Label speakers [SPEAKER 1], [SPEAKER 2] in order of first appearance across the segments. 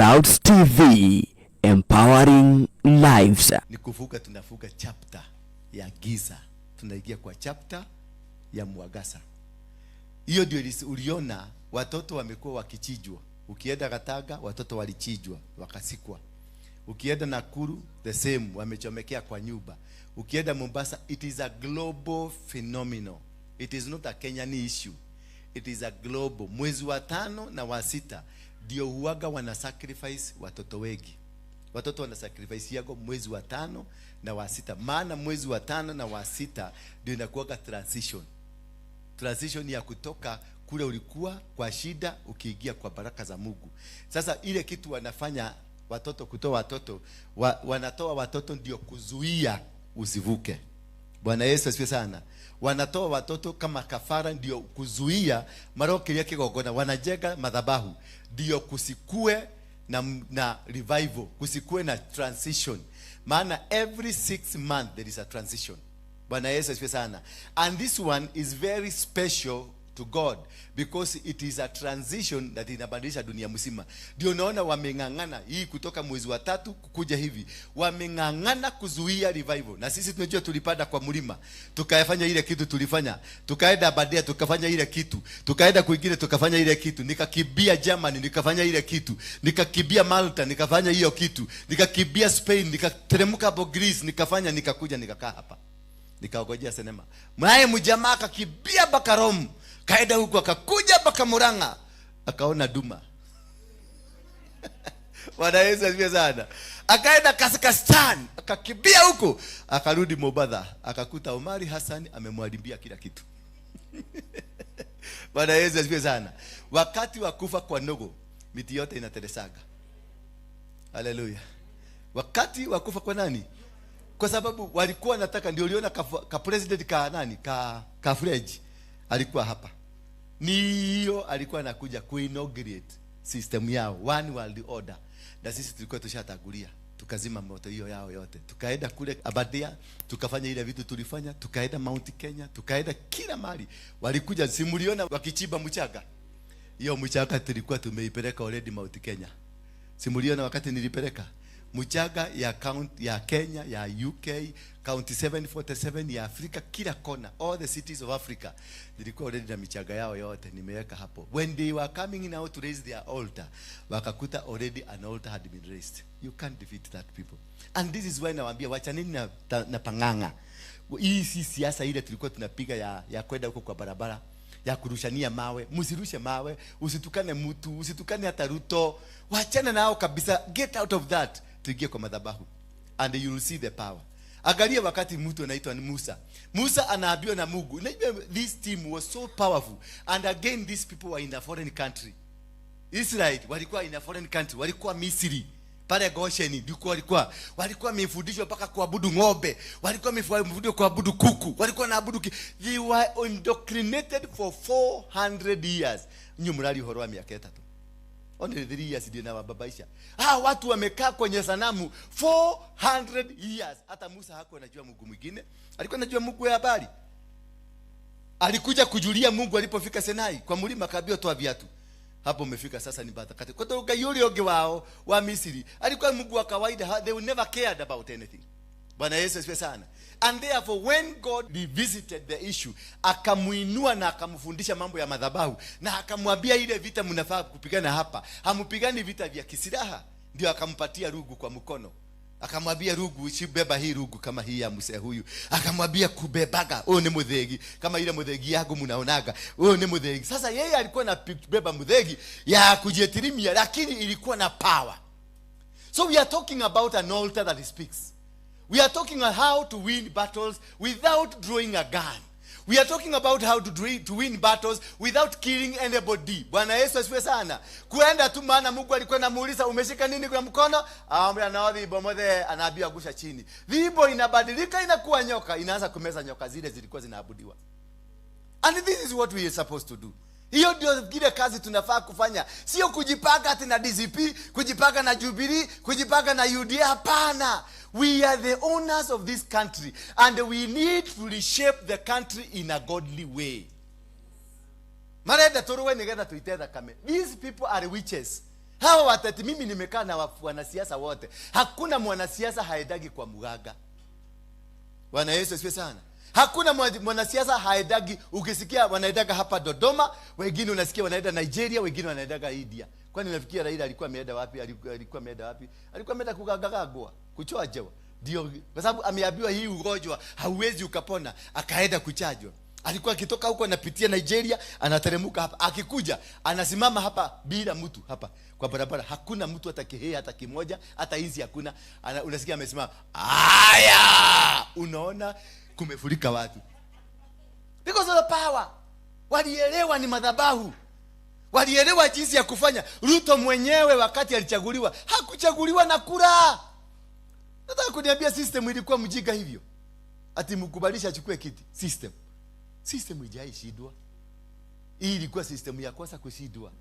[SPEAKER 1] Clouds TV, empowering lives.
[SPEAKER 2] Ni kuvuka, tunavuka chapter ya giza, tunaingia kwa chapter ya mwangaza. Hiyo ndio uliona watoto wamekuwa wakichinjwa. Ukienda Gatanga watoto walichinjwa wakasikwa. Ukienda Nakuru the same, wamechomekea kwa nyumba. Ukienda Mombasa, it is a global phenomenon. It is not a Kenyan issue. It is a global. Mwezi wa 5 na wa 6 ndio huaga wana sacrifice watoto wengi. Watoto wana sacrifice yako mwezi wa 5 na wa 6. Maana mwezi wa 5 na wa 6 ndio inakuwaga transition. Transition ya kutoka kule ulikuwa kwa shida ukiingia kwa baraka za Mungu. Sasa ile kitu wanafanya watoto, kutoa watoto, wanatoa watoto ndio kuzuia usivuke. Bwana Yesu asifiwe sana. Wanatoa watoto kama kafara ndio kuzuia marokiria kigongona, wanajenga madhabahu ndio kusikue na revival, kusikue na transition. Maana every 6 months there is a transition. Bwana Yesu asifiwe sana. And this one is very special to God because it is a transition that inabadilisha dunia mzima. Ndio unaona wameng'ang'ana hii kutoka mwezi wa 3 kukuja hivi. Wameng'ang'ana kuzuia revival. Na sisi tunajua tulipanda kwa mlima, tukafanya ile kitu tulifanya, tukaenda Aberdare tukafanya ile kitu, tukaenda kwingine tukafanya ile kitu, nikakimbia Germany nikafanya ile kitu, nikakimbia Malta nikafanya hiyo kitu, nikakimbia Spain, nikateremka hapo Greece nikafanya, nikakuja nikakaa hapa. Nikaongojea sinema. Mwae mjamaa akakimbia mpaka Rome, kaenda huko akakuja mpaka Murang'a, akaona duma. Bwana Yesu asifiwe sana. Akaenda Kazakhstan, akakimbia huko, akarudi Mombasa, akakuta Omari Hassan amemwharibia kila kitu. Bwana Yesu asifiwe sana. Wakati wa kufa kwa ndogo, miti yote inatelesaga. Haleluya. Wakati wa kufa kwa nani? Kwa sababu walikuwa wanataka, ndio uliona ka president ka nani? Ka French alikuwa hapa. Ni hiyo alikuwa anakuja kuinaugurate system yao, one world order. Na sisi tulikuwa tushatangulia, tukazima moto hiyo yao yote. Tukaenda kule Aberdare, tukafanya ile vitu tulifanya, tukaenda Mount Kenya, tukaenda kila mahali. Walikuja, simuliona wakichimba mchanga. Hiyo mchanga tulikuwa tumeipeleka already Mount Kenya. Simuliona wakati nilipeleka mchanga ya county ya Kenya, ya UK, county 747 ya Afrika, kila kona, all the cities of Africa. Nilikuwa already na michanga yao yote nimeweka hapo. When they were coming now to raise their altar, wakakuta already an altar had been raised. You can't defeat that people. And this is why nawaambia wachaneni na panganga. Hii si siasa ile tulikuwa tunapiga ya kwenda huko kwa barabara, ya kurushania mawe. Msirushe mawe, usitukane mtu, usitukane hata Ruto. Wachana nao kabisa, get out of that. Tuingie kwa madhabahu and you will see the power. Angalia wakati mtu anaitwa ni Musa. Musa anaambiwa na Mungu. Unajua this team was so powerful, and again these people were in a foreign country. Israel walikuwa in a foreign country, walikuwa Misri. Pale Goshen ndiko walikuwa. Walikuwa wamefundishwa mpaka kuabudu ng'ombe, walikuwa wamefundishwa kuabudu kuku, walikuwa wanaabudu they were indoctrinated for 400 years. Nyu mrali uhoro wa miaka 3. Only 3 years ndio inawababaisha. Watu wamekaa kwenye sanamu 400 years. Hata Musa hakuwa anajua Mungu mwingine. Alikuwa anajua Mungu wa habari. Alikuja kujulia Mungu alipofika Sinai kwa mlima, akaambiwa toa viatu. Hapo umefika sasa ni batakati. Kwa sababu Ngai yule oge wao wa Misri alikuwa Mungu wa kawaida, they never cared about anything. Bwana Yesu asifiwe sana. And therefore when God revisited the issue, akamuinua na akamfundisha mambo ya madhabahu na akamwambia ile vita mnafaa kupigana hapa, hamupigani vita vya kisilaha. Ndio akampatia rugu kwa mkono. Akamwambia rugu, usibeba hii rugu kama hii ya mzee huyu. Akamwambia kubebaga, huyu ni muthegi, kama ile muthegi yangu mnaonaga, huyu ni muthegi. Sasa yeye alikuwa anabeba muthegi ya kujitirimia, lakini ilikuwa na power. So we are talking about an altar that speaks. We are talking on how to win battles without drawing a gun. We are talking about how to win battles without killing anybody. Bwana Yesu asifiwe sana. Kuenda tu, maana Mungu alikuwa anamuuliza umeshika nini kwa mkono? Anamwambia na dhibo mothe, anaambiwa gusha chini. Dhibo inabadilika inakuwa nyoka, inaanza kumeza nyoka zile zilikuwa zinaabudiwa. And this is what we are supposed to do. Hiyo ndio ile kazi tunafaa kufanya. Sio kujipanga ati na DCP, kujipanga na Jubilee, kujipanga na UDA. Hapana. We are the owners of this country and we need to reshape the country in a godly way. Marenda turuwe nigetha tuite thakame. These people are witches. Hawa watati, mimi nimekaa na wanasiasa wote. Hakuna mwanasiasa haendagi kwa mganga. Bwana Yesu asifiwe sana. Hakuna mwanasiasa haendagi. Ukisikia wanaendaga hapa Dodoma, wengine unasikia wanaenda Nigeria, wengine wanaendaga India. Kwani unafikia Raila alikuwa ameenda wapi? Alikuwa ameenda wapi? Alikuwa ameenda kugagagagwa, kuchojwa. Ndio, kwa sababu ameambiwa hii ugonjwa hauwezi ukapona, akaenda kuchajwa. Alikuwa akitoka huko anapitia Nigeria, anateremka hapa. Akikuja anasimama hapa bila mtu hapa kwa barabara. Hakuna mtu hata kihea hata kimoja, hata inzi hakuna. Unasikia amesimama. Aya! Unaona kumefurika watu. Because of the power. Walielewa ni madhabahu. Walielewa jinsi ya kufanya. Ruto mwenyewe wakati alichaguliwa, hakuchaguliwa na kura. Nataka kuniambia system ilikuwa mjinga hivyo? Ati mkubalisha achukue kiti. System. System haijaishindwa. Hii ilikuwa system ya kwanza kushindwa.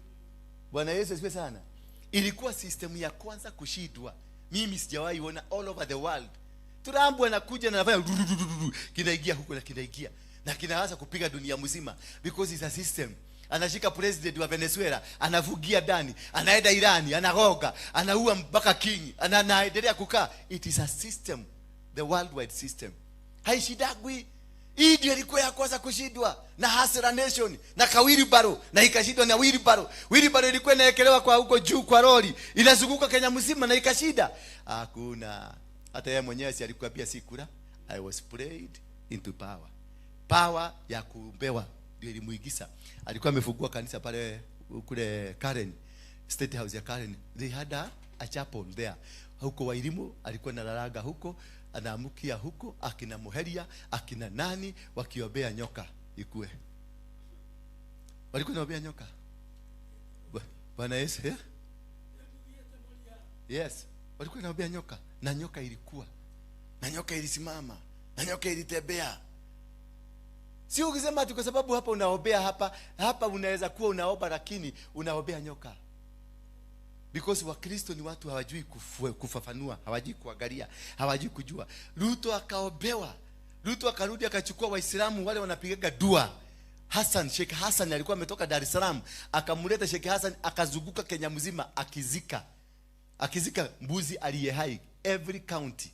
[SPEAKER 2] Bwana Yesu asifiwe sana. Ilikuwa system ya kwanza kushindwa. Mimi sijawahi ona all over the world. Trump anakuja na anafanya du, kinaingia huko na kinaingia. Na kinaanza kupiga dunia mzima because it's a system. Anashika president wa Venezuela, anavugia ndani, anaenda Irani, anaroga, anaua mpaka king, anaendelea kukaa. It is a system, the worldwide system. Haishidagwi. Hii ndio ilikuwa ya kwanza kushindwa na Hustler Nation na kawheelbarrow, na ikashindwa na wheelbarrow. Wheelbarrow ilikuwa inaekelewa kwa huko juu kwa lori, inazunguka Kenya mzima na ikashinda. Hakuna. Hata yeye mwenyewe si alikuwa pia si kura. I was prayed into power. Power ya kuombewa ndio ilimuigiza. Alikuwa amefungua kanisa pale kule Karen, State House ya Karen. They had a chapel there. Huko Wairimu alikuwa analalaga huko, anaamukia huko, akina Muheria, akina nani wakiombea nyoka ikue. Walikuwa wanaombea nyoka. Bwana Yesu, yeah? Yes, walikuwa wanaombea nyoka, na nyoka ilikuwa. Na nyoka ilisimama, na nyoka ilitembea. Sio ukisema ati kwa sababu hapa unaombea hapa, hapa unaweza kuwa unaomba lakini unaombea nyoka. Because Wakristo ni watu hawajui kufafanua, hawajui kuangalia, hawajui kujua. Ruto akaombewa. Ruto akarudi akachukua Waislamu wale wanapigaga dua. Hassan, Sheikh Hassan alikuwa ametoka Dar es Salaam, akamleta Sheikh Hassan akazunguka Kenya mzima akizika. Akizika mbuzi aliye hai every county.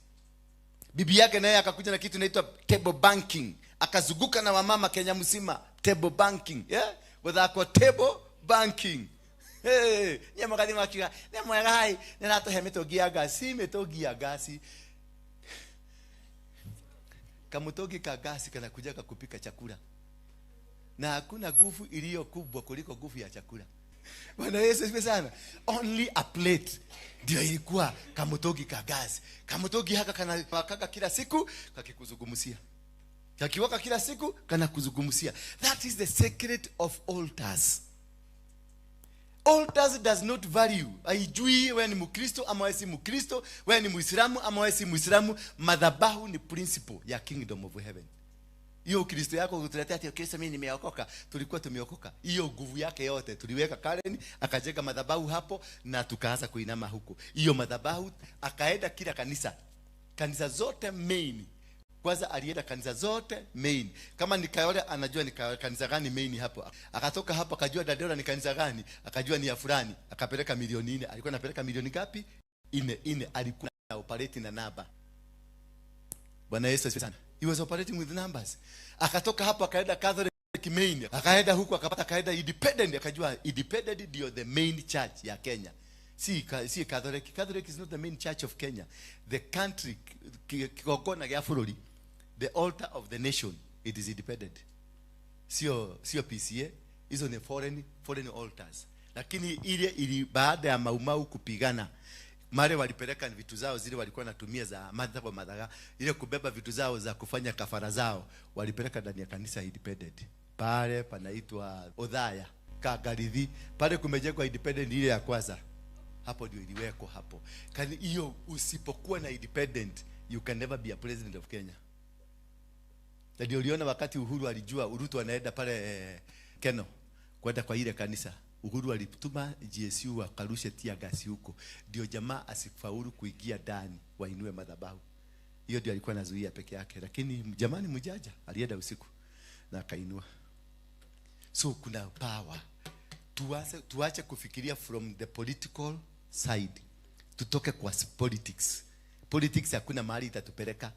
[SPEAKER 2] Bibi yake naye akakuja na kitu inaitwa table banking. Akazunguka na wamama Kenya mzima table banking. Yeah? Kwa table banking. Hey, nye magathi makiuga, nĩ mwega hai, nĩ aratũhe mĩtũngi ya gasi, mĩtũngi ya gasi. Kamũtũngi ka gasi kanakuja kupika chakula. Na hakuna nguvu iliyo kubwa kuliko nguvu ya chakula. Bwana Yesu asifiwe sana. Only a plate ndio ilikuwa kamũtũngi ka gasi. Kamũtũngi haka kanawakaga kila siku kakikuzungumzia. Kakiwaka kila siku kanakuzungumzia. That is the secret of altars. Altars does not value. Haijui wewe ni Mkristo ama wewe si Mkristo, wewe ni Muislamu ama wewe si Muislamu. Madhabahu ni principle ya kingdom of heaven. Hiyo Kristo yako kutuletea ati Kristo mimi nimeokoka, tulikuwa tumeokoka. Hiyo nguvu yake yote tuliweka Karen, akajenga madhabahu hapo na tukaanza kuinama huko. Hiyo madhabahu akaenda kila kanisa. Kanisa zote main. Kwanza alienda kanisa zote main. Kama ni Kayole anajua ni kanisa gani main hapo. Akatoka hapo akajua Dandora ni kanisa gani, akajua ni ya fulani, akapeleka milioni 4. Alikuwa anapeleka milioni ngapi? 4. Alikuwa na operate na namba. Bwana Yesu asifiwe sana. He was operating with numbers. Akatoka hapo akaenda Catholic main. Akaenda huko akapata, akaenda Independent, akajua Independent ndio the main church ya Kenya. Si Catholic. Catholic is not the main church of Kenya. The country kigongona gĩa bũrũri, the altar of the nation, it is independent. Sio PCA, hizo ni foreign altars. Lakini ile ili baada ya Mau Mau kupigana, mare walipeleka vitu zao zile walikuwa wanatumia za madha kwa madhaga, ile kubeba vitu zao za kufanya kafara zao, walipeleka ndani ya kanisa independent. Pale panaitwa Odhaya, Kagarithi, pale kumejengwa independent ile ya kwanza. Hapo ndio iliwekwa hapo. Kani hiyo usipokuwa na independent, you can never be a president of Kenya. Na ndio uliona wakati Uhuru alijua Ruto anaenda pale Keno kwenda kwa ile kanisa. Uhuru alituma GSU wakarushe tia gasi huko. Ndio jamaa asifaulu kuingia ndani wainue madhabahu. Hiyo ndio alikuwa anazuia peke yake. Lakini jamani mjaja alienda usiku na akainua. So kuna power. Tuache kufikiria from the political side. Tutoke kwa politics. Politics hakuna mahali itatupeleka.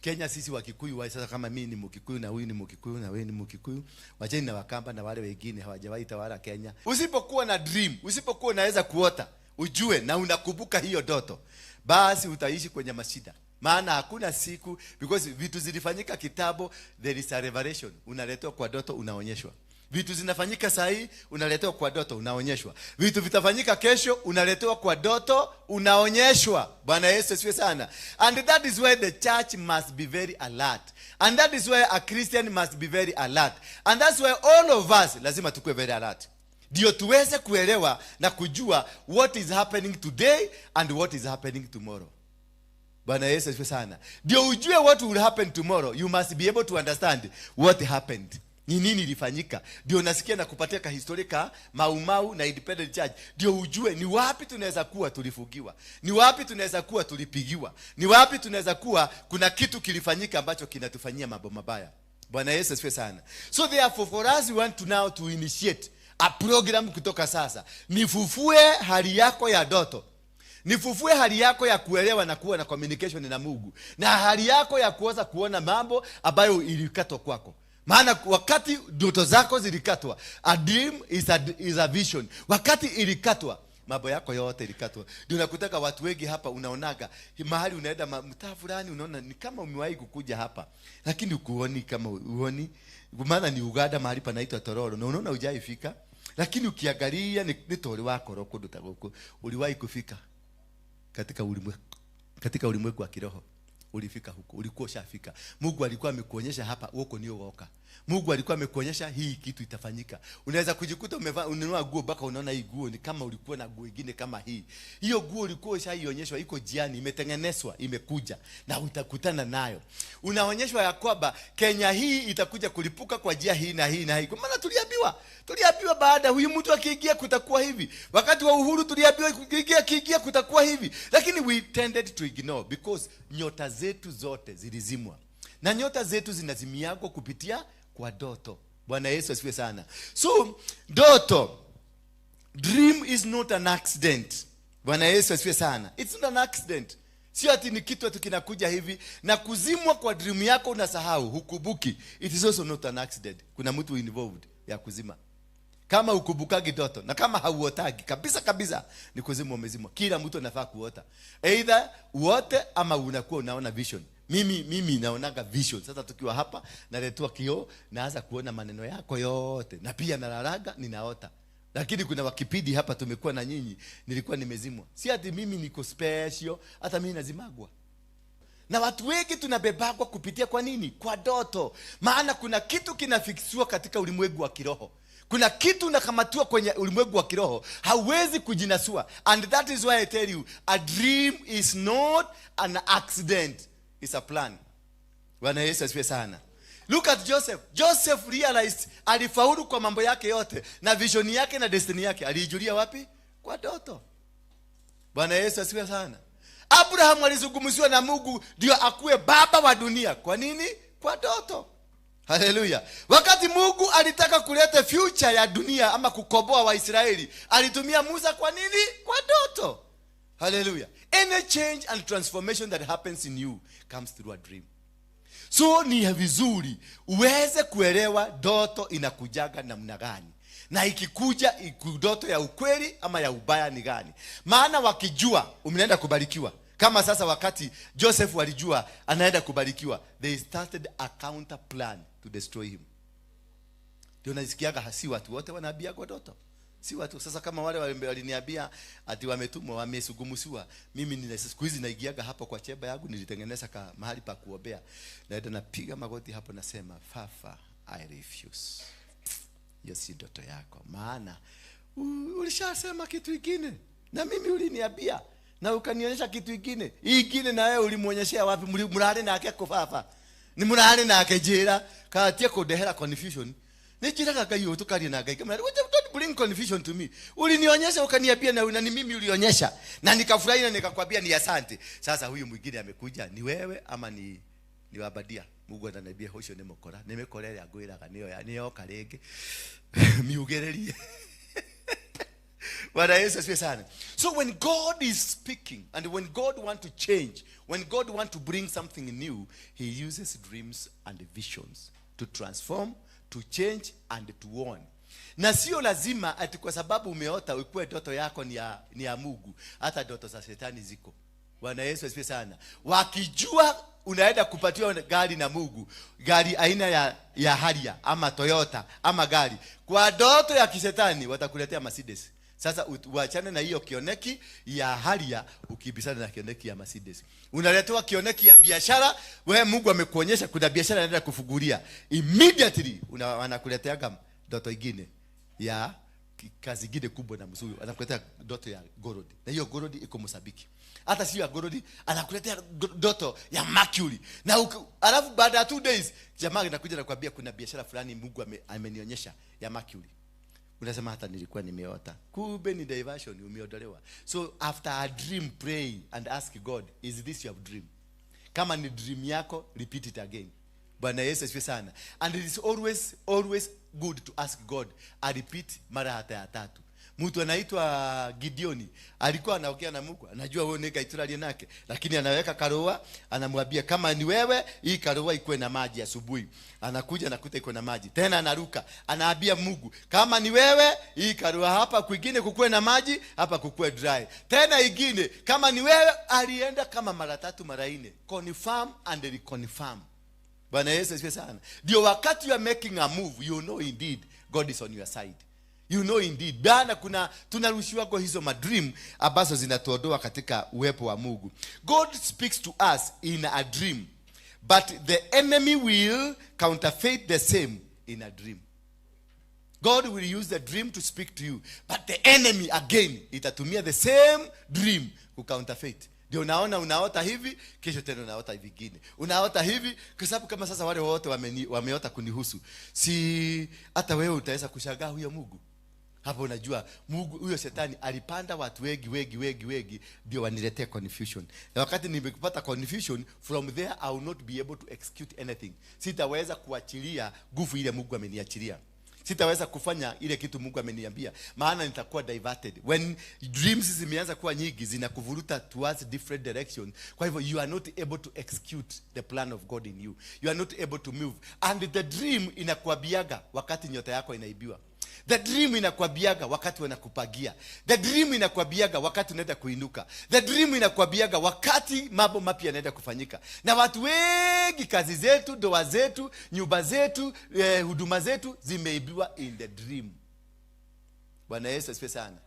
[SPEAKER 2] Kenya sisi Wakikuyu wa sasa, kama mimi ni Mkikuyu na huyu ni Mkikuyu na wewe ni Mkikuyu, wacheni na Wakamba na wale wengine hawajawahi tawala Kenya. Usipokuwa na dream, usipokuwa unaweza kuota, ujue na unakumbuka hiyo ndoto, basi utaishi kwenye mashida. Maana hakuna siku, because vitu zilifanyika kitambo, there is a revelation. Unaletewa kwa ndoto, unaonyeshwa. Vitu zinafanyika saa hii, unaletewa kwa ndoto, unaonyeshwa. Vitu vitafanyika kesho, unaletewa kwa ndoto, unaonyeshwa. Bwana Yesu asifiwe sana. And that is why the church must be very alert. And that is why a Christian must be very alert. And that's why all of us lazima tukue very alert. Ndio tuweze kuelewa na kujua what is happening today and what is happening tomorrow. Bwana Yesu asifiwe sana. Ndio ujue what will happen tomorrow, you must be able to understand what happened. Ni nini ilifanyika? Ndio nasikia na kupatia ka historia Mau Mau na Independent Church. Ndio ujue ni wapi tunaweza kuwa tulifugiwa. Ni wapi tunaweza kuwa tulipigiwa. Ni wapi tunaweza kuwa kuna kitu kilifanyika ambacho kinatufanyia mambo mabaya. Bwana Yesu asifiwe sana. So therefore for us we want to now to initiate a program kutoka sasa. Nifufue hali yako ya ndoto. Nifufue hali yako ya kuelewa na kuwa na communication na Mungu. Na hali yako ya kuweza kuona mambo ambayo ilikatwa kwako. Maana wakati ndoto zako zilikatwa, a dream is a vision. Wakati ilikatwa, mambo yako yote ilikatwa. Ndio nakutaka watu wengi hapa unaonaga mahali unaenda mtaa fulani, unaona ni kama umewahi kukuja hapa, lakini ukuoni kama uoni. Maana ni Uganda mahali panaitwa Tororo, na unaona hujaifika, lakini ukiangalia ni tori wako roko ndutagoko uliwahi kufika katika ulimwengu, katika ulimwengu wa kiroho. Ulifika huko, ulikuwa ushafika. Mungu alikuwa amekuonyesha hapa huko ndio woka. Mungu alikuwa amekuonyesha hii kitu itafanyika. Unaweza kujikuta umevaa ununua nguo mpaka unaona hii nguo ni kama ulikuwa na nguo nyingine kama hii. Hiyo nguo ulikuwa ushaionyeshwa, iko jiani, imetengenezwa, imekuja na utakutana nayo. Unaonyeshwa ya kwamba Kenya hii itakuja kulipuka kwa njia hii na hii na hii. Kwa maana tuliambiwa baada huyu mtu akiingia kutakuwa hivi. Wakati wa uhuru tuliambiwa akiingia kutakuwa hivi. Lakini we tended to ignore because nyota zetu zote zilizimwa. Na nyota zetu zinazimiagwa kupitia kwa ndoto. Bwana Yesu asifiwe sana. So ndoto, dream is not an accident. Bwana Yesu asifiwe sana. It's not an accident. Sio ati ni kitu ati kinakuja hivi na kuzimwa kwa dream yako unasahau, hukubuki. It is also not an accident. Kuna mtu involved ya kuzima. Kama ukubukagi ndoto na kama hauotagi kabisa kabisa, ni kuzimwa, umezimwa. Kila mtu anafaa kuota. Either uote ama unakuwa unaona vision. Mimi naonaga vision. Sasa tukiwa hapa naletwa kioo, naanza kuona maneno yako yote. Na pia nalalaga ninaota. Lakini kuna wakipidi hapa tumekuwa na nyinyi, nilikuwa nimezimwa. Si ati mimi niko special, hata mimi nazimagwa. Na watu wengi tunabebagwa kupitia kwa nini? Kwa ndoto. Maana kuna kitu kinafiksiwa katika ulimwengu wa kiroho. Kuna kitu unakamatiwa kwenye ulimwengu wa kiroho, hauwezi kujinasua. And that is why I tell you, a dream is not an accident. It's a plan. Bwana Yesu asifiwe sana. Look at Joseph. Joseph realized alifaulu kwa mambo yake yote, na vision yake na destiny yake aliijulia wapi? Kwa ndoto. Bwana Yesu asifiwe sana. Abraham alizungumziwa na Mungu ndio akuwe baba wa dunia. Kwa nini? Kwa ndoto. Haleluya. Wakati Mungu alitaka kuleta future ya dunia ama kukomboa Waisraeli, alitumia Musa. Kwa nini? Kwa ndoto. Haleluya. Any change and transformation that happens in you comes through a dream. So ni vizuri uweze kuelewa ndoto inakujaga namna gani. Na ikikuja ndoto ya ukweli ama ya ubaya ni gani. Maana wakijua umeenda kubarikiwa. Kama sasa wakati Joseph walijua anaenda kubarikiwa, they started a counter plan to destroy him. Ndio nasikiaga si watu wote wanaambia kwa ndoto. Si watu sasa kama wale waliniambia ati wametumwa wamesugumusiwa. Mimi nina siku hizi naigiaga hapo kwa chemba yangu, nilitengeneza mahali pa kuombea. Naenda napiga magoti hapo nasema, Fafa, I refuse. Hiyo si ndoto yako. Maana ulishasema kitu kingine na mimi uliniambia na ukanionyesha kitu kingine. Hii kingine na wewe ulimuonyeshea wapi? Murare nake kufafa. Ni murare nake jera katia kudehera confusion. Nijiraga Ngai utukarie na Ngai. Kama don't bring confusion to me. Ulinionyesha ukaniambia na ni mimi ulionyesha. Na nikafurahi na nikakwambia ni asante. Sasa huyu mwingine amekuja, ni wewe ama ni wabadia? Mungu ananiambia hocio ni mukora. Nimekorera ngwiraga niyo ya niyo karingi. Miugererie. Bwana Yesu asifiwe sana. So when God is speaking and when God want to change, when God want to bring something new, he uses dreams and visions to transform, to change and to warn. Na sio lazima ati kwa sababu umeota ukuwe ndoto yako ni ya Mungu. Hata ndoto za shetani ziko. Bwana Yesu asifiwe sana. Wakijua unaenda kupatiwa gari na Mungu, gari aina ya Harrier ama Toyota ama gari, kwa ndoto ya kishetani watakuletea Mercedes. Sasa uachane na hiyo kioneki ya Harrier, ukibisana na kioneki ya Mercedes. Unaletewa kioneki ya biashara, wewe Mungu amekuonyesha kuna biashara inaenda kufungulia. Immediately wanakuletea ndoto nyingine ya kazi nyingine kubwa na mzuri. Anakuletea ndoto ya gold. Na hiyo gold iko Mozambiki. Hata sio ya gold, anakuletea ndoto ya mercury. Na alafu baada ya 2 days jamaa anakuja na kuambia kuna biashara fulani Mungu amenionyesha ya mercury. Unasema hata nilikuwa nimeota. Kumbe ni diversion, umeondolewa. So after a dream, pray and ask God, is this your dream? Kama ni dream yako, repeat it again. Bwana Yesu asifiwe sana. And it is always, always good to ask God. I repeat mara hata ya tatu. Mtu anaitwa Gideoni alikuwa anaongea na Mungu, anajua wewe ni gaitura nake, lakini anaweka karua, anamwambia kama ni wewe hii karua ikuwe na maji asubuhi. Anakuja anakuta iko na maji. Tena anaruka, anaambia Mungu kama ni wewe hii karua hapa kwingine kukuwe na maji, hapa kukuwe dry. Tena ingine kama ni wewe, alienda kama mara tatu mara nne. Confirm and reconfirm. Bwana Yesu asifiwe sana. Ndio wakati you are making a move, you know indeed God is on your side. You know indeed. Bana kuna tunarushiwa kwa hizo madream ambazo zinatuondoa katika uwepo wa Mungu. God speaks to us in a dream, but the enemy will counterfeit the same in a dream. God will use the dream to speak to you, but the enemy again itatumia the same dream ku counterfeit. Ndio unaona unaota hivi, kesho tena unaota hivi vingine. Unaota hivi kwa sababu kama sasa wale wote wameota kunihusu. Si hata wewe utaweza kushangaa huyo Mungu. Hapo unajua Mungu huyo shetani alipanda watu wengi wengi wengi wengi ndio waniletee confusion. Na wakati nimepata confusion, from there I will not be able to execute anything. Sitaweza kuachilia nguvu ile Mungu ameniachilia. Sitaweza kufanya ile kitu Mungu ameniambia, maana nitakuwa diverted. When dreams zimeanza kuwa nyingi, zinakuvuruta towards different direction. Kwa hivyo you are not able to execute the plan of God in you. You are not able to move. And the dream inakuambiaga wakati nyota yako inaibiwa. The dream inakuambiaga wakati wanakupagia. The dream inakuambiaga wakati unaenda kuinuka. The dream inakuambiaga wakati mambo mapya yanaenda kufanyika. Na watu wengi kazi zetu, ndoa zetu, nyumba zetu, huduma zetu zimeibiwa in the dream. Bwana Yesu asifiwe sana.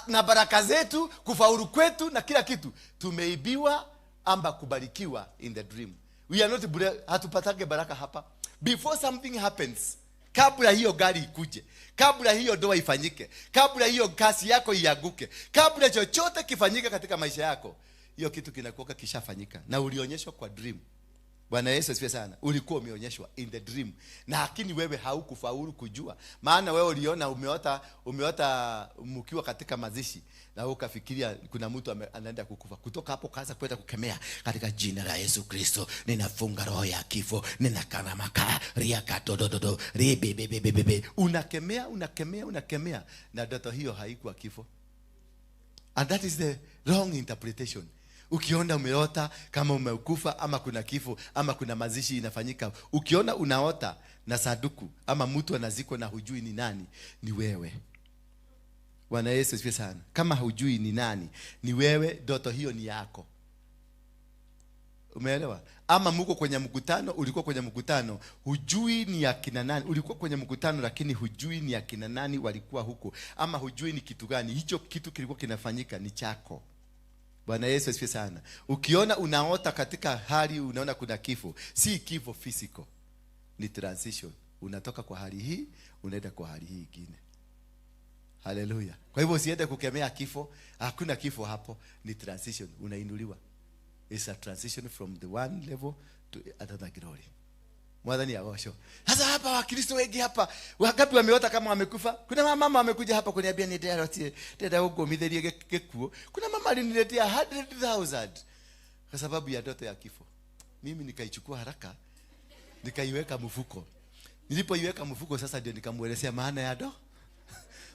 [SPEAKER 2] Na baraka zetu, kufaulu kwetu na kila kitu tumeibiwa amba kubarikiwa in the dream. We are not, hatupatage baraka hapa. Before something happens, kabla hiyo gari ikuje, kabla hiyo ndoa ifanyike, kabla hiyo kasi yako ianguke, kabla chochote kifanyike katika maisha yako, hiyo kitu kinakuwa kishafanyika na ulionyeshwa kwa dream. Bwana Yesu asifiwe sana. Ulikuwa umeonyeshwa in the dream, na lakini wewe haukufaulu kujua, maana wewe uliona umeota mkiwa katika mazishi na ukafikiria kuna mtu anaenda kukufa. Kutoka hapo kaanza kwenda kukemea katika jina la Yesu Kristo, ninafunga roho ya kifo, ninakaramaka riakatodododo ribibibibebe. Unakemea, unakemea, unakemea, na ndoto hiyo haikuwa kifo. And that is the wrong interpretation. Ukiona umeota kama umekufa ama kuna kifo ama kuna mazishi inafanyika, ukiona unaota na sanduku ama mtu anazikwa na hujui ni nani, ni wewe. Bwana Yesu asifiwe sana. Kama hujui ni nani, ni wewe, ndoto hiyo ni yako. Umeelewa? Ama mko kwenye mkutano, ulikuwa kwenye mkutano, hujui ni akina nani, ulikuwa kwenye mkutano lakini hujui ni akina nani walikuwa huko, ama hujui ni kitu gani, hicho kitu kilikuwa kinafanyika ni chako. Bwana Yesu asifiwe sana. Ukiona unaota katika hali unaona kuna kifo, si kifo physical, ni transition. Unatoka kwa hali hii unaenda kwa hali hii nyingine. Haleluya. Kwa hivyo usiende kukemea kifo, hakuna kifo hapo, ni transition, unainuliwa. It's a transition from the one level to another glory. Mwadhani agosho. Sasa hapa Wakristo wengi hapa, wangapi wameota kama wamekufa? Kuna mama amekuja hapa kuniambia ni ndio tena huko midherie gekuo. Kuna mama aliniletea 100,000 kwa sababu ya ndoto ya kifo. Mimi nikaichukua haraka, nikaiweka mfuko. Nilipoiweka mfuko sasa ndio nikamuelezea maana ya do.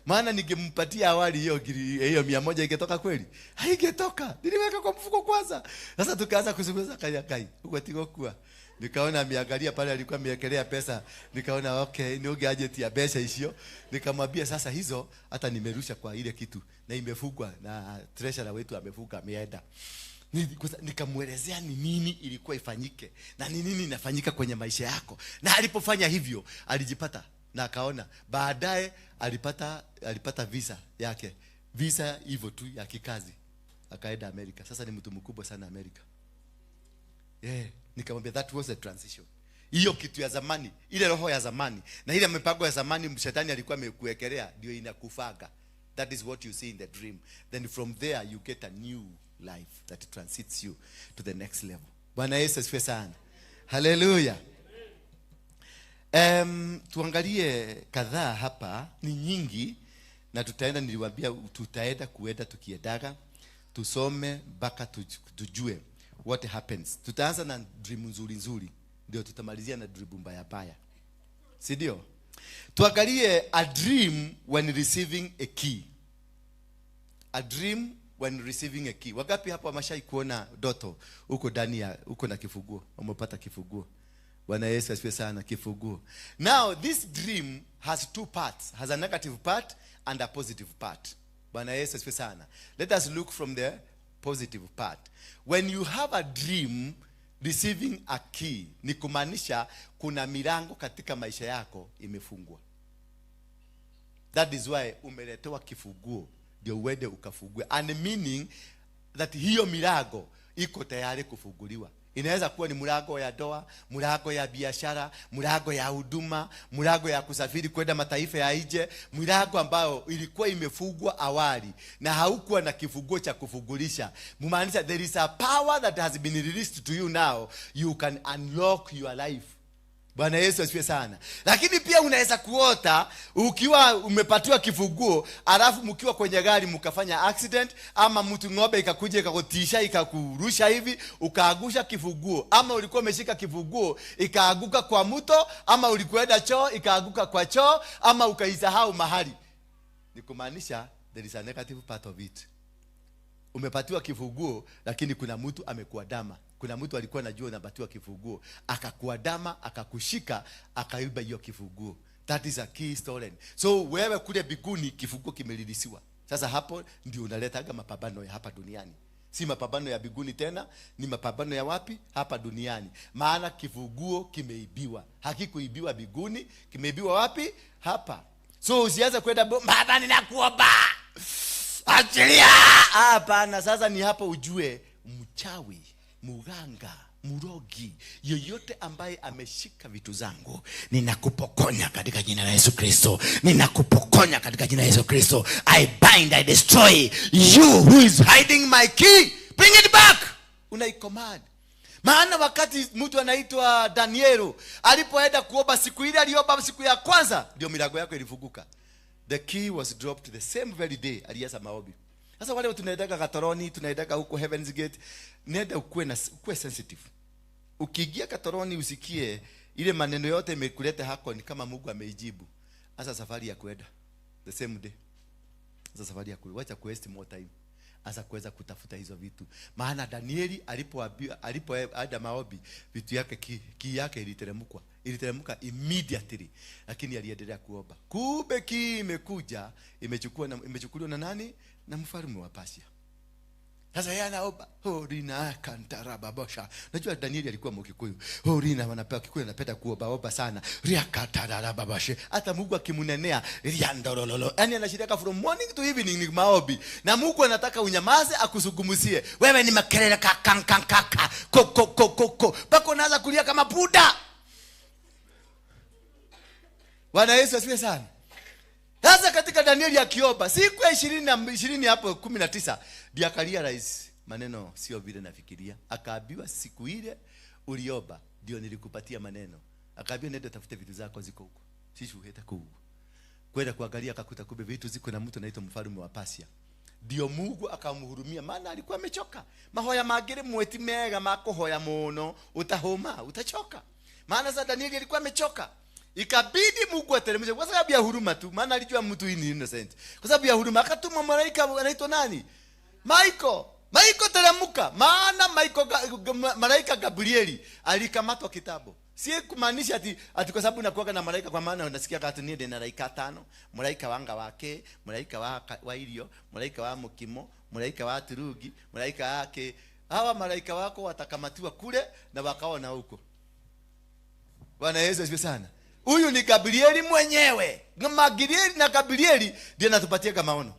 [SPEAKER 2] Maana ningempatia awali hiyo hiyo 100 ingetoka kweli? Haingetoka. Niliweka kwa mfuko kwanza. Sasa tukaanza kuzungumza kai kai. Huko tiko kwa. Nikaona ameangalia pale alikuwa amewekelea pesa. Nikaona okay, ni gadget ya pesa hiyo. Nikamwambia sasa hizo hata nimerusha kwa ile kitu na imefungwa na treasurer wetu amefunga ameenda. Nikamuelezea ni nini ilikuwa ifanyike na ni nini inafanyika kwenye maisha yako. Na alipofanya hivyo alijipata na akaona baadaye alipata visa yake, visa hivyo tu ya kikazi, akaenda Amerika. Sasa ni mtu mkubwa sana Amerika. Yeah, nikamwambia that was a transition. Hiyo kitu ya zamani, ile roho ya zamani na ile mipango ya zamani shetani alikuwa amekuwekelea ndio inakufaga. That is what you see in the dream. Then from there you get a new life that transits you to the next level. Bwana Yesu asifiwe sana. Hallelujah. Tuangalie kadhaa hapa, ni nyingi na tutaenda, niliwaambia tutaenda kuenda tukiendaga tusome mpaka tujue what happens. Tutaanza na dream nzuri nzuri ndio tutamalizia na dream mbaya mbaya, si ndio? Tuangalie a dream when receiving a key. A dream when receiving a key. Wangapi hapa wameshai kuona ndoto huko ndani ya huko na kifunguo? Wamepata kifunguo. Bwana Yesu asifiwe sana, kifunguo. Now this dream has two parts, has a negative part and a positive part. Bwana Yesu asifiwe sana. Let us look from the positive part. When you have a dream receiving a key, ni kumaanisha kuna milango katika maisha yako imefungwa. That is why umeletewa kifunguo ndio uende ukafungue. And meaning that hiyo milango iko tayari kufunguliwa. Inaweza kuwa ni mlango ya ndoa, mlango ya biashara, mlango ya huduma, mlango ya kusafiri kwenda mataifa ya nje, mlango ambayo ilikuwa imefungwa awali na haukuwa na kifunguo cha kufungulisha. Kumaanisha there is a power that has been released to you now, you can unlock your life. Bwana Yesu asifiwe sana. Lakini pia unaweza kuota ukiwa umepatiwa kifunguo, alafu mkiwa kwenye gari mkafanya accident, ama mtu ng'ombe ikakuja ikakutisha ikakurusha hivi ukaangusha kifunguo, ama ulikuwa umeshika kifunguo ikaanguka kwa mto, ama ulikwenda choo ikaanguka kwa choo, ama ukaisahau mahali. Ni kumaanisha there is a negative part of it. Umepatiwa kifunguo lakini kuna mtu amekuandama. Kuna mtu alikuwa anajua unapatiwa kifunguo, akakuandama, akakushika, akaiba hiyo kifunguo. That is a key stolen. So wewe kule biguni kifunguo kimelilisiwa. Sasa hapo ndio unaletaga mapambano ya hapa duniani. Si mapambano ya biguni tena, ni mapambano ya wapi? Hapa duniani. Maana kifunguo kimeibiwa. Hakikuibiwa biguni, kimeibiwa wapi? Hapa. So usianze kwenda baba ninakuomba, achilia. Hapana, sasa ni hapo ujue mchawi, muganga, murogi, yoyote ambaye ameshika vitu zangu, ninakupokonya katika jina la Yesu Kristo. Ninakupokonya katika jina la Yesu Kristo. I bind, I destroy you who is hiding my key. Bring it back. Unaicommand. Maana wakati mtu anaitwa Danielo alipoenda kuomba siku ile, aliomba siku ya kwanza ndio milango yako ilifunguka. The key was dropped the same very day alianza maombi. Sasa wale tunaendaka Katoroni, tunaendaka huko Heaven's Gate, nenda ukuwe sensitive. Ukiingia Katoroni usikie ile maneno yote imekuleta hako ni kama Mungu ameijibu. Sasa safari ya kwenda the same day. Sasa safari ya kwenda, wacha waste more time. Sasa kuweza kutafuta hizo vitu. Maana Danieli alipoenda maombi, vitu yake ki yake iliteremka. Iliteremka immediately, lakini aliendelea kuomba. Kumbe ki imekuja, imechukuliwa na nani? Na mfalme wa Persia. Sasa yeye anaomba, Horina kantarababosha. Unajua Danieli alikuwa Mkikuyu. Horina wanapewa Kikuyu, anapenda kuomba omba sana. Riakatarababoshe. Hata Mungu akimunenea riandorololo. Yaani anashirika from morning to evening ni maombi. Na Mungu anataka unyamaze akusugumusie. Wewe ni makelele kaka ko ko ko ko ko. Pako unaanza kulia kama Buddha. Bwana Yesu asifiwe sana. Sasa katika Danieli akiomba siku ya 20 hapo 19 ndiye akalia rais maneno sio vile nafikiria. Akaambiwa siku ile uliomba ndio nilikupatia maneno. Akaambiwa nenda tafute vitu zako ziko huko. Sisi uheta huko. Kwenda kuangalia akakuta kumbe vitu ziko na mtu anaitwa mfalme wa Persia. Ndio Mungu akamhurumia maana alikuwa amechoka. Mahoya magere mweti mega makohoya muno utahoma utachoka. Maana sasa Danieli alikuwa amechoka. Ikabidi Mungu ateremshe kwa sababu ya huruma tu, maana alijua mtu hii ni innocent. Kwa sababu ya huruma akatuma malaika anaitwa nani? Michael. Michael teremka, maana Michael malaika Gabrieli alikamatwa kitambo. Si kumaanisha ati kwa sababu nakuaga na malaika, kwa maana unasikia ati niende na malaika 5, malaika wanga wake, malaika wa irio, malaika wa mukimo, malaika wa turugi, malaika wake. Hawa malaika wako watakamatiwa kule na wakaona huko. Bwana Yesu asifiwe sana. Huyu ni Gabrieli mwenyewe. Gabrieli na Gabrieli ndiye anatupatia maono.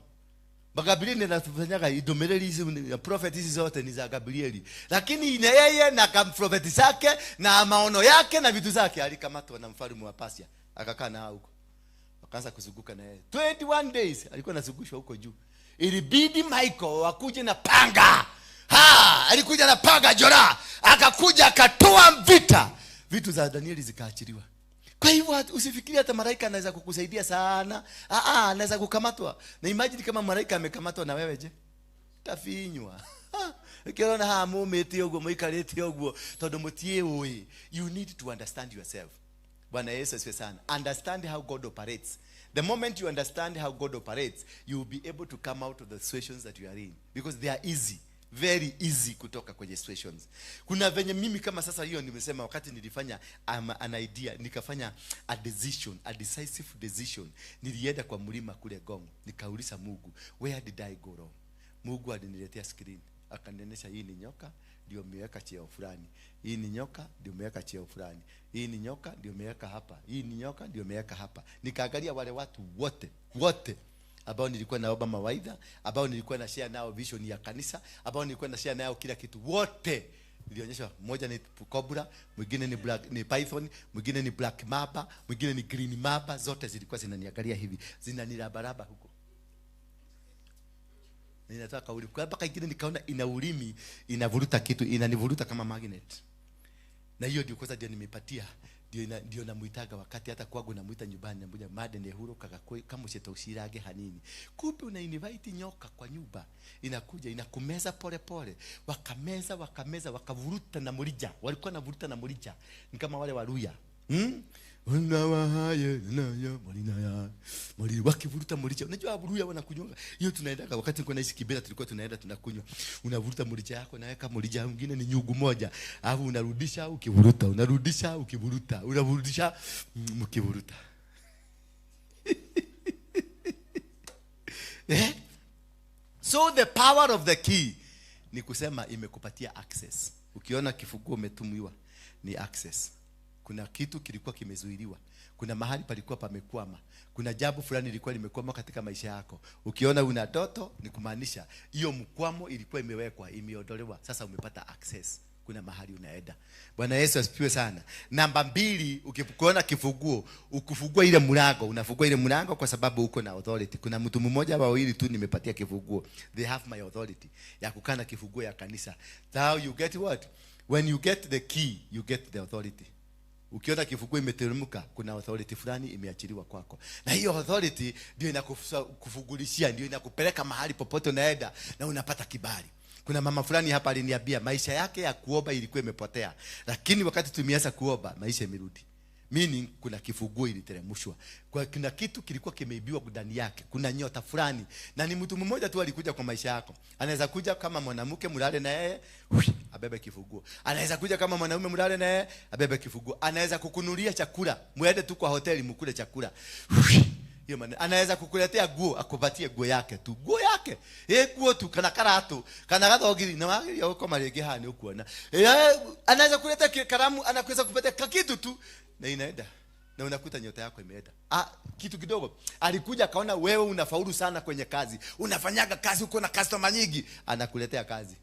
[SPEAKER 2] Gabrieli ndiye anatufanyaga idomeleli hizi, prophet hizi zote ni za Gabrieli. Lakini ni yeye na prophet zake na maono yake na vitu zake alikamatwa na mfalme wa Persia. Akakaa na huko. Akaanza kuzunguka na yeye. 21 days alikuwa anazungushwa huko juu. Ilibidi Michael akuje na panga. Ha, alikuja na panga jora. Akakuja akatoa vita. Vitu za Danieli zikaachiliwa. Kwa hivyo usifikiri hata malaika anaweza kukusaidia sana. Anaweza kukamatwa. Na imagine kama malaika amekamatwa na wewe je? Tafinywa. Ukiona ha mumete uguo muikarite uguo tondu mutiui. You need to understand yourself. Bwana Yesu asifiwe sana. Understand how God operates. The moment you understand how God operates, you will be able to come out of the situations that you are in, because they are easy. Very easy kutoka kwenye situations. Kuna venye mimi kama sasa hiyo nimesema wakati nilifanya an idea, nikafanya a decision, a decisive decision. Nilienda kwa mlima kule Gong, nikauliza Mungu, where did I go wrong? Mungu aliniletea screen, akanionyesha hii ni nyoka ndio umeweka cheo fulani. Hii ni nyoka ndio umeweka cheo fulani. Hii ni nyoka ndio umeweka hapa. Hii ni nyoka ndio umeweka hapa. Nikaangalia wale watu wote ambao nilikuwa naomba mawaidha, ambao nilikuwa na share nao vision ya kanisa, ambao nilikuwa na share nao kila kitu, wote nilionyeshwa. Mmoja ni cobra, mwingine ni black, ni python, mwingine ni black mamba, mwingine ni green mamba. Zote zilikuwa zinaniangalia hivi, zinanirabaraba huko. Ninatoa kauli kwa mpaka ingine nikaona ina ulimi, inavuruta kitu, inanivuruta kama magnet. Na hiyo ndio kwanza ndio nimepatia. Ndio namuitaga wakati hata kwangu namuita nyumbani, nambuja made ne huro kagakoi kama usitoshirage hanini. Kumbe una invite nyoka kwa nyumba, inakuja inakumeza pole pole. Wakameza wakameza wakavuruta na murija. Walikuwa navuruta na murija. Ni kama wale Waluya. Wakivuruta murija. Unajua Waluya wanakunywa. Hiyo tunaendaga wakati nilikuwa naishi Kibera, tulikuwa tunaenda tunakunywa. Unavuruta murija yako, naweka murija mwingine ni nyugu moja. Alafu unarudisha ukivuruta, unarudisha ukivuruta, unarudisha mkivuruta. Eh? So the power of the key ni kusema imekupatia access. Ukiona kifunguo umetumiwa ni access. Kuna kitu kilikuwa kimezuiliwa. Kuna mahali palikuwa pamekwama. Kuna jambo fulani lilikuwa limekwama katika maisha yako. Ukiona una ndoto ni kumaanisha hiyo mkwamo ilikuwa imewekwa, imeondolewa. Sasa umepata access. Kuna mahali unaenda. Bwana Yesu asifiwe sana. Namba 2, ukiona kifunguo, ukifungua ile mlango, unafungua ile mlango kwa sababu uko na authority. Kuna mtu mmoja au wawili tu nimepatia kifunguo. They have my authority ya kukaa na kifunguo ya kanisa. Now you get what? When you get the key, you get the authority. Ukiona kifunguo imeteremka, kuna authority fulani imeachiliwa kwako. Na hiyo authority ndio inakufungulishia, ndio inakupeleka mahali popote unaenda na unapata kibali. Kuna mama fulani hapa aliniambia maisha yake ya kuomba ilikuwa imepotea, lakini wakati tumeanza kuomba maisha imerudi. Meaning kuna kifunguo iliteremshwa. Kwa kuna kitu kilikuwa kimeibiwa ndani yake. Kuna nyota fulani. Na ni mtu mmoja tu alikuja kwa maisha yako. Anaweza kuja kama mwanamke mlale na yeye, abebe kifunguo. Anaweza kuja kama mwanaume mlale na yeye, abebe kifunguo. Anaweza kukunulia chakula, muende tu kwa hoteli mkule chakula. Hiyo maana anaweza kukuletea guo, akupatie guo yake tu. Guo yake. Guo tu kana karatu, kana gathogiri na wagiria uko marege hani ukuona. Anaweza kuletea karamu, anaweza kupatia kitu tu na inaenda. Na unakuta nyota yako imeenda. Kitu kidogo. Alikuja akaona wewe unafaulu sana kwenye kazi. Unafanyaga kazi, uko na customer nyingi, anakuletea kazi.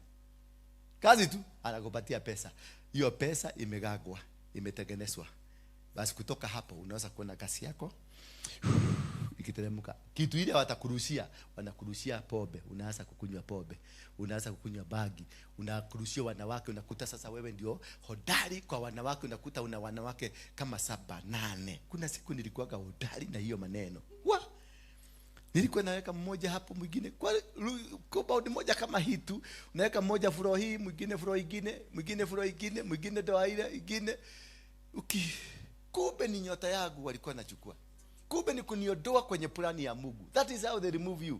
[SPEAKER 2] Kazi tu, anakupatia pesa. Hiyo pesa imegagwa, imetengenezwa. Basi kutoka hapo unaweza kuona kazi yako ikiteremka. Kitu ile watakurushia, wanakurushia pombe, unaanza kukunywa pombe, unaanza kukunywa bagi, unakurushia wanawake, unakuta sasa wewe ndio hodari kwa wanawake, unakuta una wanawake kama 7, 8. Kuna siku nilikuwa hodari na hiyo maneno. Wa! Nilikuwa naweka mmoja hapo mwingine kwa compound moja kama hii tu, unaweka mmoja furo hii, mwingine furo ingine, mwingine furo ingine, mwingine doa ile ingine. Kumbe ni nyota yangu walikuwa nachukua. Kumbe ni kuniondoa kwenye plani ya Mungu. That is how they remove you.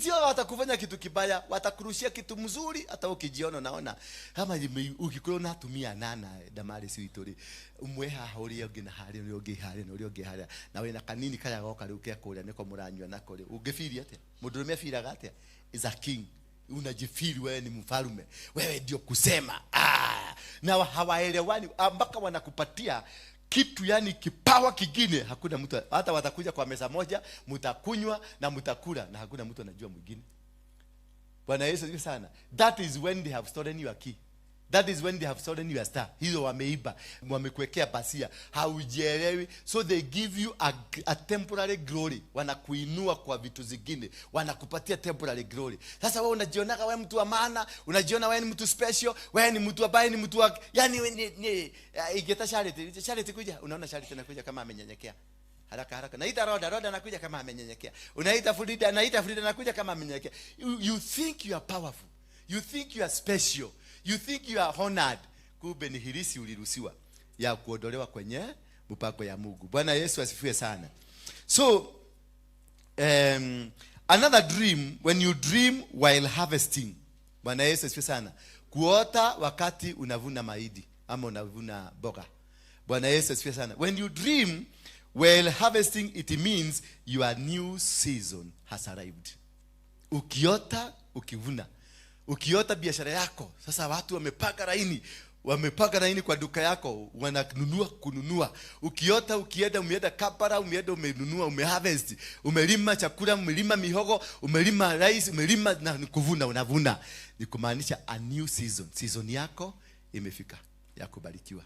[SPEAKER 2] Sio watakufanya kitu kibaya, watakurushia kitu mzuri, hata ukijiona unaona kama ukikorwo na atumia nana damari ciitũ rĩ, ũmwe haha ũrĩa ũngĩ na harĩa ũrĩa ũngĩ harĩa na ũrĩa ũngĩ harĩa, na wĩna kanini karĩa goka rĩu ke kũrĩa nĩko mũranyua nako rĩ, ũngĩbiri atĩa? Mũndũrũme abiraga atĩa? Is a king. Unajifiri wewe ni mfalme, wewe ndio kusema. Na hawaelewani mpaka wanakupatia kitu, yani kipawa kingine hakuna mtu. Hata watakuja kwa meza moja, mtakunywa na mtakula na hakuna mtu anajua mwingine. Bwana Yesu asifiwe sana. That is when they have stolen your key. That is when they have stolen your star. Hizo wameiba, wamekuwekea pasia, haujielewi. So they give you a temporary glory. Wanakuinua kwa vitu zingine, wanakupatia temporary glory. Sasa wewe unajionaga wewe mtu wa maana, unajiona wewe ni mtu special, wewe ni mtu ambaye ni mtu wa, yani wewe ni ingeta Charity, Charity kuja, unaona Charity anakuja kama amenyenyekea. Haraka haraka. Naita Roda, Roda anakuja kama amenyenyekea. Unaita Frida, naita Frida anakuja kama amenyenyekea. You think you are powerful. You think you are special. You think you are honored. Kumbe ni hirisi uliruhusiwa ya kuondolewa kwenye mpango ya Mungu. Bwana Yesu asifiwe sana. So another dream, when you dream while harvesting. Bwana Yesu asifiwe sana. Kuota wakati unavuna mahindi ama unavuna mboga. Bwana Yesu asifiwe sana. When you dream while harvesting, it means your new season has arrived. Ukiota ukivuna, ukiota biashara yako sasa, watu wamepanga laini, wamepanga laini kwa duka yako, wananunua kununua. Ukiota ukienda, umeenda Kampala, umeenda umenunua, umeharvest, umelima chakula, umelima mihogo, umelima rice, umelima na kuvuna, unavuna. Ni kumaanisha a new season, season yako imefika ya kubarikiwa.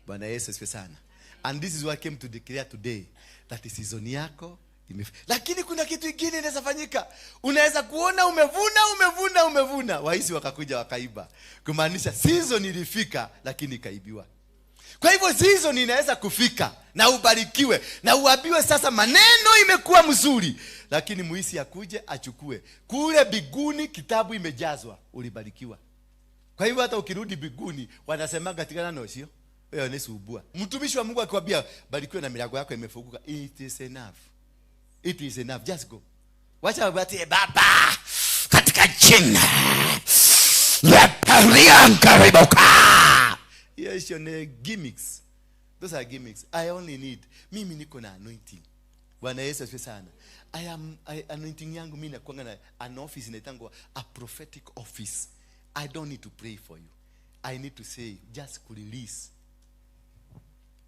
[SPEAKER 2] Bwana Yesu asifiwe sana. And this is what I came to declare today, that season yako imefika. Lakini kuna kitu kingine inaweza fanyika. Unaweza kuona umevuna, umevuna, umevuna, waisi wakakuja wakaiba. Kumaanisha season ilifika lakini ikaibiwa. Kwa hivyo season inaweza kufika na ubarikiwe na uambiwe sasa maneno imekuwa mzuri, lakini muisi akuje achukue. Kule biguni kitabu imejazwa, ulibarikiwa. Kwa hivyo hata ukirudi biguni wanasemaga tigana na sio. Wewe ni subua. Mtumishi wa Mungu akikwambia barikiwe na milango yako imefunguka, it is enough. It is enough. Just go. Wacha wabati
[SPEAKER 1] Baba, katika jina la Pariankariboka.
[SPEAKER 2] Yes, your gimmicks. Those are gimmicks. I only need. Mimi niko na anointing. Bwana Yesu asifiwe sana. Anointing yangu mimi nakuanga na an office inaitangwa a prophetic office. I don't need to pray for you. I need to say just release.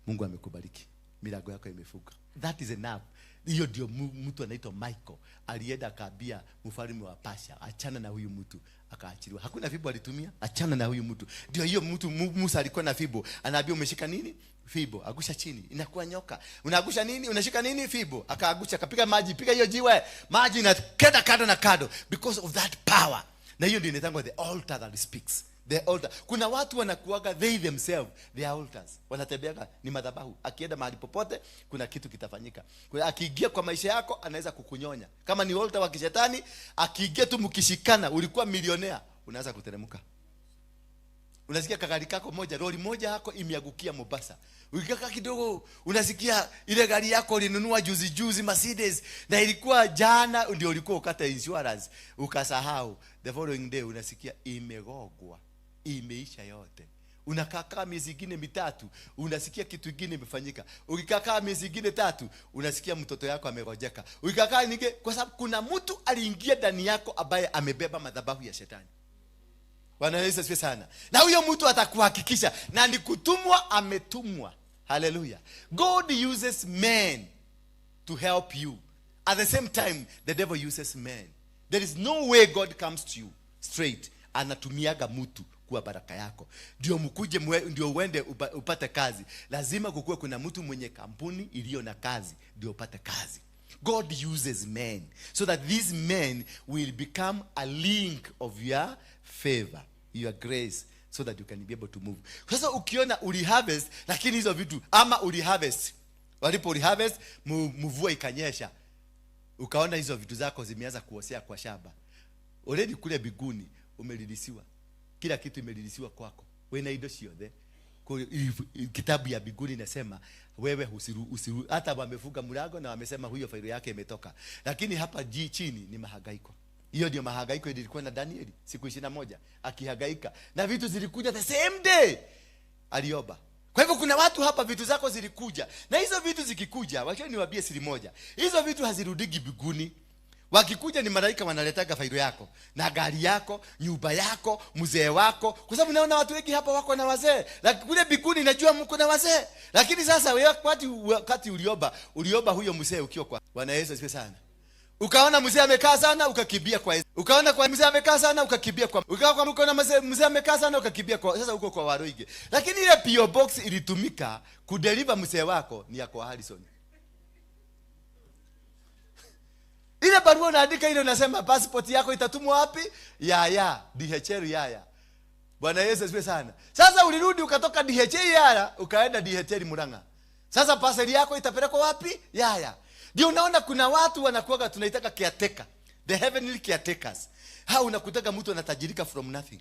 [SPEAKER 2] Mungu amekubariki. Milango yako imefunguka. That is enough. Hiyo ndio mtu anaitwa Michael alienda akaambia mfalme wa Pasha, achana na huyu mtu, akaachiliwa. Hakuna fimbo alitumia, achana na huyu mtu. Ndio hiyo mtu Musa alikuwa na fimbo, anaambia umeshika nini? Fimbo, agusha chini, inakuwa nyoka. Unaagusha nini? Unashika nini? Fimbo. Akaagusha, akapiga maji, piga hiyo jiwe, maji inakenda kando na kando because of that power. Na hiyo ndio inaitwa the altar that speaks. The altar. Kuna watu wanakuaga they themselves, they are altars. Wanatembeaga ni madhabahu. Akienda mahali popote kuna kitu kitafanyika. Kuna akiingia kwa maisha yako anaweza kukunyonya. Kama ni altar wa kishetani, akiingia tu mkishikana, ulikuwa milionea, unaanza kuteremka. Unasikia kagari kako moja, lori moja yako imeangukia Mombasa. Ukikaa kidogo unasikia ile gari yako ulinunua juzi juzi Mercedes, na ilikuwa jana ndio ulikuwa ukata insurance, ukasahau. The following day unasikia imegogwa, imeisha yote. Unakaa miezi ingine mitatu, unasikia kitu kingine imefanyika. Ukikaa miezi ingine tatu, unasikia mtoto yako amegojeka. Ukikaa ninge, kwa sababu kuna mtu aliingia ndani yako ambaye amebeba madhabahu ya shetani. Bwana Yesu asifiwe sana. Na huyo mtu atakuhakikisha na ni kutumwa, ametumwa. Hallelujah. God uses men to help you. At the same time, the devil uses men. There is no way God comes to you straight. Anatumiaga mtu kuwa baraka yako. Ndio mkuje ndio uende upate kazi. Lazima kukuwe kuna mtu mwenye kampuni iliyo na kazi ndio upate kazi. God uses men so that these men will become a link of your favor, your grace, so that you can be able to move. Sasa ukiona uliharvest lakini hizo vitu, ama uliharvest, walipo uliharvest mvua ikanyesha, ukaona hizo vitu zako zimeanza kuosea kwa shamba. Already kule biguni umelilisiwa. Kila kitu imelilisiwa kwako. Wena indo ciothe. Kitabu ya mbinguni inasema wewe usiru, hata wamefunga mlango na wamesema huyo failo yake imetoka. Lakini hapa chini ni mahangaiko. Hiyo ndio mahangaiko ilikuwa na Danieli siku 21 akihangaika, na vitu zilikuja the same day aliomba. Kwa hivyo kuna watu hapa vitu zako zilikuja, na hizo vitu zikikuja, wacha niwaambie siri moja, hizo vitu hazirudigi mbinguni. Wakikuja ni malaika wanaletaga failo yako na gari yako, nyumba yako, mzee wako. Kwa sababu naona watu wengi hapa wako na wazee, lakini kule mbinguni najua mko na wazee. Lakini sasa wewe wakati uliomba huyo mzee ukiwa kwa Bwana Yesu asifiwe sana. Ukaona mzee amekaa sana ukakimbia kwa Yesu. Ukaona kwa mzee amekaa sana ukakimbia kwa. Ukaona ukaona mzee amekaa sana ukakimbia kwa. Sasa uko kwa Waroige. Lakini ile PO box ilitumika kudeliver mzee wako ni ya kwa Harrison. Ile barua unaandika ile unasema passport yako itatumwa wapi? Ya DHL ya. Bwana Yesu asifiwe sana. Sasa ulirudi ukatoka DHL ya ukaenda DHL Murang'a. Sasa parcel yako itapelekwa wapi? Ya. Ndio unaona kuna watu wanakuwa tunaitaka caretaker, the heavenly caretakers. Hao unakutaka mtu anatajirika from nothing.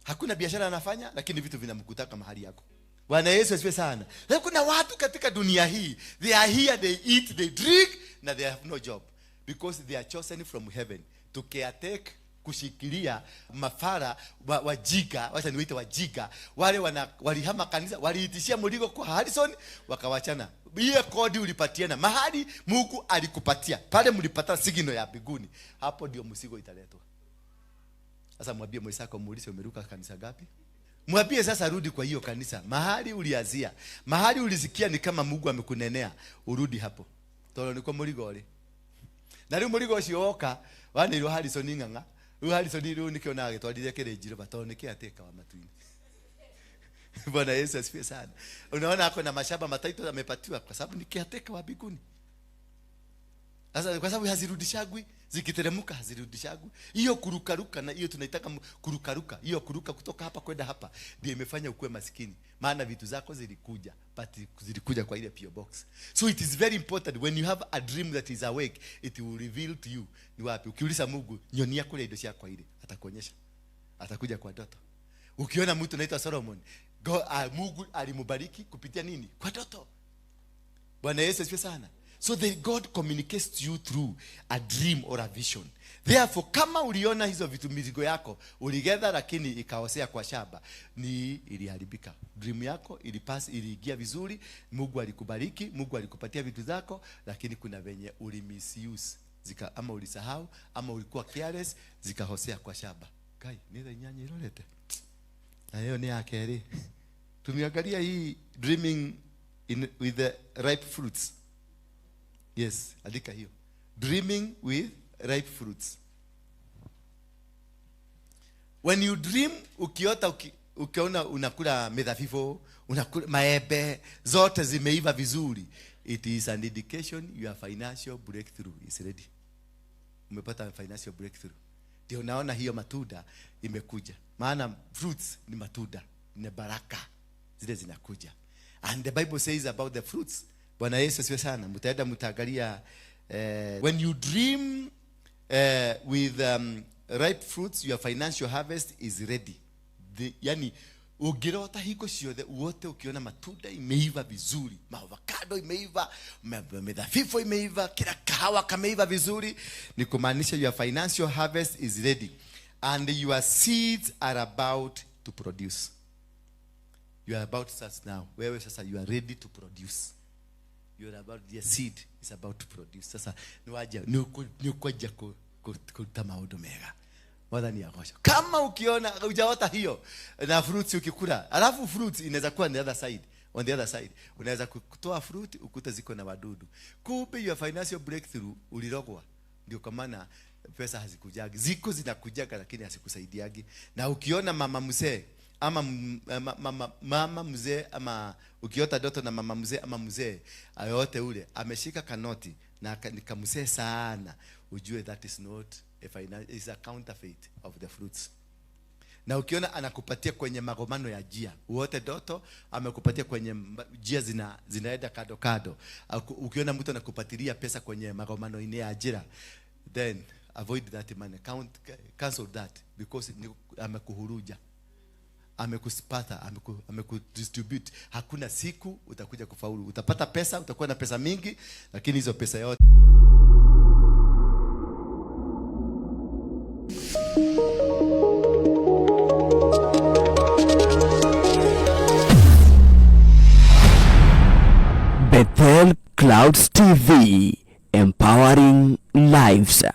[SPEAKER 2] Hakuna biashara anafanya lakini vitu vinamkutaka mahali yako. Bwana Yesu asifiwe sana. Na kuna watu katika dunia hii, they are here, they eat, they drink, na they have no job because they are chosen from heaven to caretake, kushikilia mafara wajiga, wacha niwaite wajiga, wale walihama kanisa, waliitishia mligo kwa Harrison wakawachana. Ile kodi ulipatiana mahali Mungu alikupatia pale, mlipata signal ya mbinguni, hapo ndio mzigo italetwa. Sasa mwambie mwenzako, muulize umeruka kanisa gapi? Mwambie sasa rudi kwa hiyo kanisa mahali ulianzia, mahali ulisikia ni kama Mungu amekunenea, urudi hapo. Toro niko mligo ore. Na riu mligo ucio woka wanirwo Harrison ng'ang'a. Riu Harrison riu nikio na agitwarire kirinjiro batoro niki ateka wa matuini. Bwana Yesu asifiwe sana. Unaona ako na mashamba mataito amepatiwa kwa sababu ni caretaker wa mbinguni. Sasa kwa sababu hazirudishagwi, zikiteremka hazirudishagwi. Hiyo kurukaruka na hiyo tunaitaka kurukaruka, hiyo kuruka kutoka hapa kwenda hapa ndio imefanya ukue maskini. Maana vitu zako zilikuja, but zilikuja kwa ile PO box. So it is very important when you have a dream that is awake, it will reveal to you ni wapi. Ukiuliza Mungu, nyonia kule indo ciakwa ile, atakuonyesha. Atakuja kwa ndoto. Ukiona mtu anaitwa Solomon, Mungu alimbariki kupitia nini? Kwa ndoto. Bwana Yesu asifiwe sana. So that God communicates to you through a dream or a vision. Therefore, kama uliona hizo vitu mizigo yako, uligetha lakini ikaosea kwa shamba, ni iliharibika. Dream yako ilipass, iliingia vizuri, Mungu alikubariki, Mungu alikupatia vitu zako, lakini kuna venye ulimisuse, zika ama ulisahau ama ulikuwa careless, zikahosea kwa shamba. Kai, nile nyanya ilolete. Na hiyo ni yake ri. Tumeangalia hii dreaming with the ripe fruits. Yes, andika hiyo. Dreaming with ripe fruits. When you dream, ukiota ukiona unakula mithabibu, unakula maembe, zote zimeiva vizuri, it is an indication your financial breakthrough is ready. Umepata financial breakthrough. Ndio unaona hiyo matunda imekuja. Maana fruits ni matunda, ni baraka zile zinakuja. And the Bible says about the fruits. Bwana Yesu asifiwe sana. Mtaenda mtaangalia when you dream with ripe fruits, your financial harvest is ready. Yani ukirota hiko ciothe wote ukiona matunda imeiva vizuri, maavocado imeiva, mithabibu imeiva, kila kahawa kameiva vizuri, ni kumaanisha your financial harvest is ready and your seeds are about to produce. You are about to start now. Wewe sasa you are ready to produce. You are about, your seed is about to produce. Sasa ni kwaja kuta maundu mega. Mwathani agocwo. Kama ukiona hujaota hiyo na fruits ukikula, alafu fruits inaweza kuwa on the other side. On the other side unaweza kutoa fruit ukute ziko na wadudu. Kumbe your financial breakthrough ulirogwa. Ndio kwa maana pesa hazikujagi. Ziko zinakujaga lakini hazikusaidiagi. Na ukiona mama mzee ama mama mzee ama ukiota ndoto na mama mzee ama mzee yote ule ameshika kanoti na nikamzee sana, ujue that is not a financial, is a counterfeit of the fruits. Na ukiona anakupatia kwenye magomano ya njia, uote ndoto amekupatia kwenye njia zinaenda kado kado. Ukiona mtu anakupatilia pesa kwenye magomano ine ya ajira, then avoid that money, cancel that because amekuhuruja. Amekupata, amekudistribute. Hakuna siku utakuja kufaulu. Utapata pesa, utakuwa na pesa mingi, lakini hizo pesa yote
[SPEAKER 3] Bethel Clouds TV, empowering lives.